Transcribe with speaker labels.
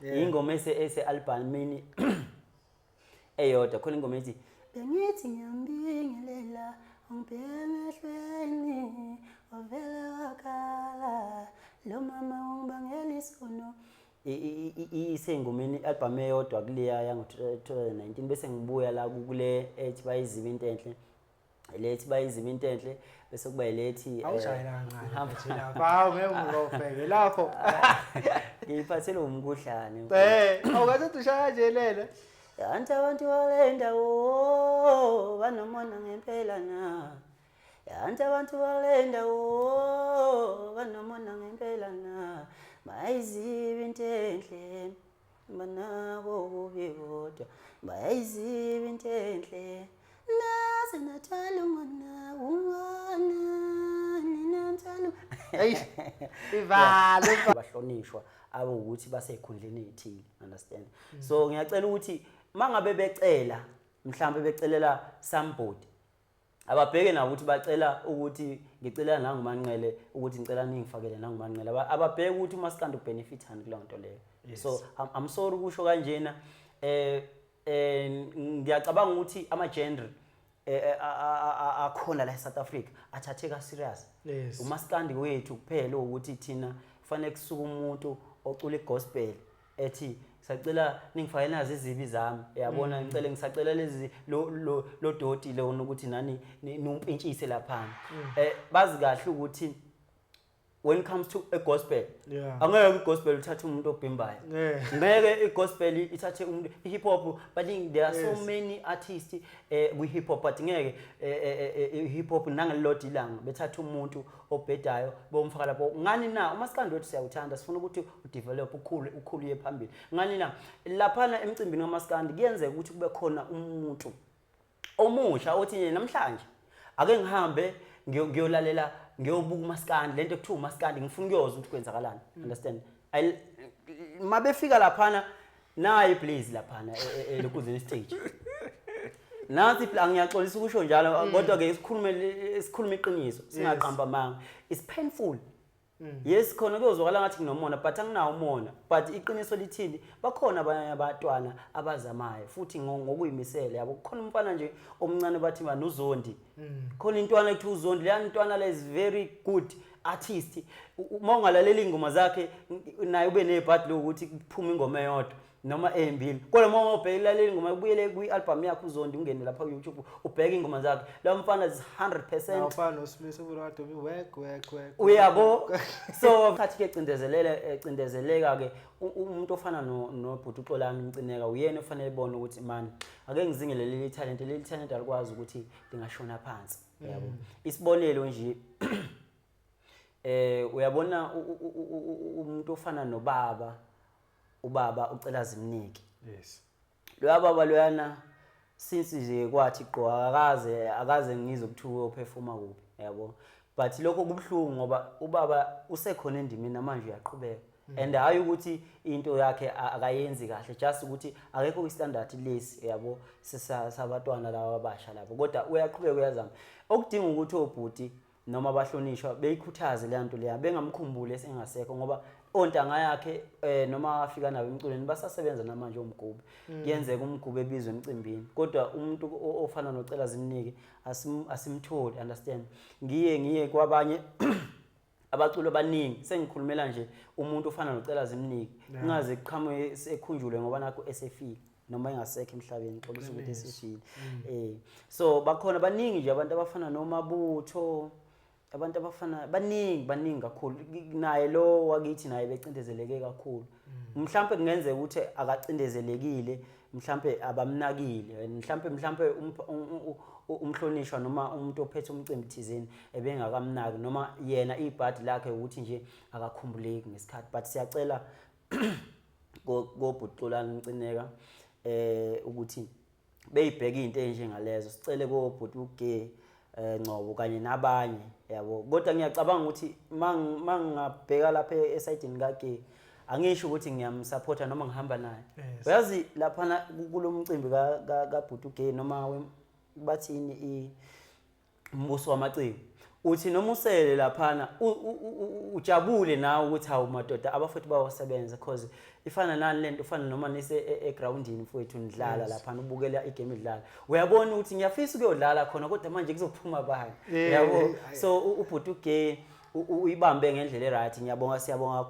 Speaker 1: Ingoma ese albumini eyodwa, khona ingoma ethi bengithi ngiyambingelela, ungibheke emehlweni, wavele wakhala, lo mama ungibangela isono. Isengomeni i-album eyodwa kuleya yango-2019. Bese ngibuya la kule ethi Bayiziba Into Enhle, lethi Bayiziba Into Enhle, bese kuba yilethi
Speaker 2: Awushayela kancane mfethu lapha. Hawu, ngeke ngizofeke lapho.
Speaker 1: Ngiyiphathele umkhuhlane.
Speaker 2: Awukathi ushaya nje lele.
Speaker 1: Kanti abantu bale ndawo banomona ngempela na? Kanti abantu bale ndawo banomona ngempela na? Bayiziba into enhle, banabo ububi bodwa. Bayayiziba into enhle, naze nathola umona, umona nina mthwalo.
Speaker 2: Eish. Ivalo.
Speaker 1: Bahlonishwa abawukuthi basey'khundleni ey'thile, understand? So ngiyacela ukuthi mangabe becela, mhlawumbe becelela somebody, ababheke nabo ukuthi bacela ukuthi ngicela nanguManqele, ukuthi ngicela ningifakele nanguManqele. Ababheke ukuthi umaskandi ubenefithani kuleyo nto leyo. So I'm sorry ukusho kanjena. Ngiyacabanga ukuthi ama-genre akhona la eSouth Africa athatheka serious. Umaskandi wethu kuphela ukuthi thina kufanele kusuke umuntu ocula igospel ethi sacela ningifake nazi izibi zami, yabona, ngicela, ngisacela lezi lo doti lona ukuthi nani niwumpintshise laphana. Bazi kahle ukuthi when it comes to a gospel, angeke igospel uthathe umuntu obhimbayo. Ngeke igospel ithathe umuntu i-hip hop. Baningi, there are so many artists kwi-hip hop, but ngeke i-hip hop nangelilodwa ilanga bethathe umuntu obhedayo bomfaka lapho. Ngani na? Umasikandi wethu siyawuthanda, sifuna ukuthi udevelop, ukhule, ukhule uye phambili. Ngani na? Laphana emcimbini kamasikandi kuyenzeka ukuthi kube khona umuntu omusha othi nje namhlanje ake ngihambe ngiyolalela, ngiyobuka umasikandi, lento ekuthiwa umasikandi, ngifuna ukuyozwa ukuthi kwenzakalani, understand? Mabefika laphana, nayi please laphana elokuzeni stage, nansi angiyaxolisa ukusho njalo, kodwa ke sikhulume iqiniso, singaqamba amanga. It's painful. Yes, khona kuyozwakala ngathi nginomona, but anginawo umona, but iqiniso lithini? Bakhona abanye abatwana abazamayo futhi ngokuyimisela, yabo. Kukhona umfana nje omncane bathi bani, uZondi. Khona intwana ekuthiwa uZondi, leya ntwana le is very good artist. Uma ungalalela iy'ngoma zakhe, naye ube nebhadi lokuthi kuphume ingoma eyodwa noma ey'mbili, kodwa uma ungabheka ilalela ingoma, ubuyele kwi-album yakhe uZondi, ungene lapha ku-YouTube, ubheke iy'ngoma zakhe, lo mfana is 100%.
Speaker 2: Awufana noSmith ubulokade work, work, work.
Speaker 1: Uyabo, so khathi ke cindezelele, cindezeleka ke umuntu ofana no nobhuti uXolani Mcineka, uyena ofanele ebone ukuthi man, ake ngizingele leli talent, leli talent alikwazi ukuthi lingashona phansi, yabo. Isibonelo nje, uyabona umuntu ofana nobaba, ubaba ucela zimnike. Loya baba loyana, since nje kwathi qo, akaze ngizwe kuthiwa uyoperforma kuphi, yabo. But lokho kubuhlungu ngoba ubaba usekhona endimeni namanje, uyaqhubeka, and hayi ukuthi into yakhe akayenzi kahle, just ukuthi akekho kwi-standard lesi, yabo, sabatwana laba abasha lapho, kodwa uyaqhubeka, uyazama. Okudinga ukuthi obhuti noma abahlonishwa beyikhuthaze leya nto leya, bengamkhumbuli esengasekho, ngoba ontanga yakhe noma afika nabo emculweni basasebenza namanje. Omgube, kuyenzeka umgube ebizwe emcimbini, kodwa umuntu ofana nocela zimnike asimtholi, understand? Ngiye kwabanye abaculo abaningi, sengikhulumela nje umuntu ofana nocela zimnike, kungaze kuqhamuke ekhunjulwe ngoba nakho esefile noma engasekho emhlabeni, xolisa ukuthi esefile. So bakhona baningi nje abantu abafana noMabutho, abantu abafana, baningi, baningi kakhulu. Naye lo wakithi naye becindezeleke kakhulu. Mhlampe kungenzeka ukuthi akacindezelekile, mhlampe abamnakile, mhlampe umhlonishwa noma umuntu ophethe umcimbi thizeni ebengakamnaki, noma yena ibhadi lakhe ukuthi nje akakhumbuleki ngesikhathi. But siyacela kobhuti Xolani Mcineka ukuthi beyibheke into enjengalezo. Sicele kobhuti uGe Ngcobo kanye nabanye, yabo. Kodwa ngiyacabanga ukuthi mangingabheka lapha esayidini kaGe, angisho ukuthi ngiyamsupporta noma ngihamba naye. Uyazi laphana kulo mcimbi kabhuti uGe noma bathini, umbuso wamaciko. Uthi noma usele laphana ujabule nawe ukuthi hawu madoda, abafowethu bawasebenza, cause ifana nani lento, ifana noma nise egroundini mfowethu, nidlala laphana, ubukela igame idlala, uyabona ukuthi ngiyafisa ukuyodlala khona, kodwa manje kuzophuma bani? Yabo. So ubhuti ugay uyibambe ngendlela e-right. Ngiyabonga, siyabonga kakhulu.